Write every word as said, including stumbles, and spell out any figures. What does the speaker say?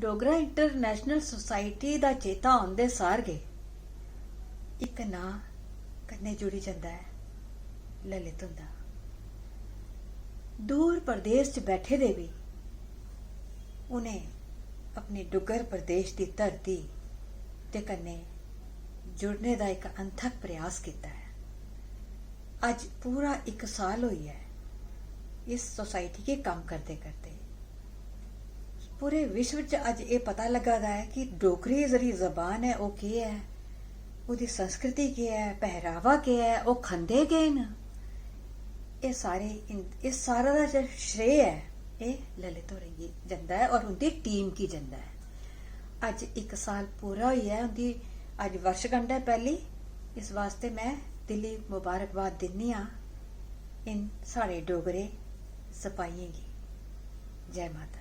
Dogra international society दा चेता औंदे सार गै इक नांऽ कन्नै जुड़ी जंदा ऐ ललित हुंदा। दूर परदेस च बैठे दे बी उ'नें अपने डुग्गर प्रदेश दी धरती दे कन्नै जुड़ने दा इक अनथक प्रयास कीता ऐ। अज्ज पूरा इक साल होई ऐ इस सोसाइटी गी कम्म करदे करदे। पूरे विश्व च अज्ज एह् पता लग्गा दा ऐ कि डोगरी जेह्ड़ी जबान ऐ, ओह् केह् ऐ, ओह्दी संस्कृति केह् ऐ, पहरावा केह् ऐ, ओह् खंदे केह् न। एह् सारे इन-, एह् सारा दा जेह्ड़ा श्रेय ऐ, एह् ललित होरें गी जंदा ऐ और उं'दी टीम गी जंदा ऐ। अज्ज इक साल पूरा होई गेआ ऐ उं'दी, अज्ज वर्षगंढ ऐ पैह्ली, इस वास्ते में दिली मुबारकबाद दिन्नी आं इन साढ़े डोगरे सपाहियें गी। जै माता।